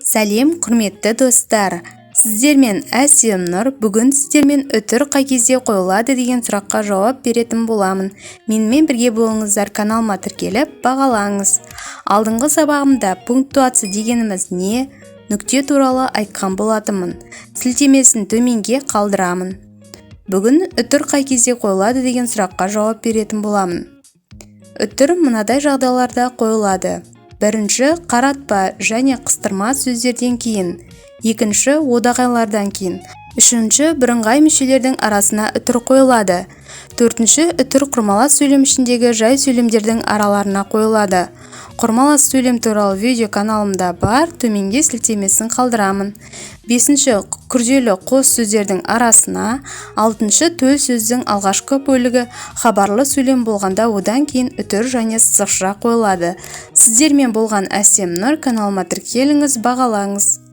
Сәлем, құрметті достар! Сіздермен Әсем Нұр. Бүгін сіздермен үтір қай кезде қойылады деген сұраққа жауап беретін боламын. Менімен бірге болыңыздар, каналыма тіркеліп, бағалаңыз. Алдыңғы сабағымда пунктуация дегеніміз не, нүкте туралы айтқан болатынмын. Сілтемесін төменге қалдырамын. Бүгін үтір қай кезде қойылады деген сұраққа жауап беретін боламын. Үтір мынадай жағдайларда қойылады. Бірінші, қаратпа және қыстырма сөздерден кейін. Екінші, одағайлардан кейін. Үшінші, бірыңғай мүшелердің арасына үтір қойылады. Төртінші, үтір құрмалас сөйлем ішіндегі жай сөйлемдердің араларына қойылады. Құрмалас сөйлем туралы видео каналымда бар, төменге сілтемесін қалдырамын. Бесінші, күрделі қос сөздердің арасына. Алтыншы, төл сөздің алғашқы бөлігі хабарлы сөйлем болғанда, одан кейін үтір және сызықша қойылады. Сіздермен болған Әсем Нұр. Каналыма тіркеліңіз, бағалаңыз.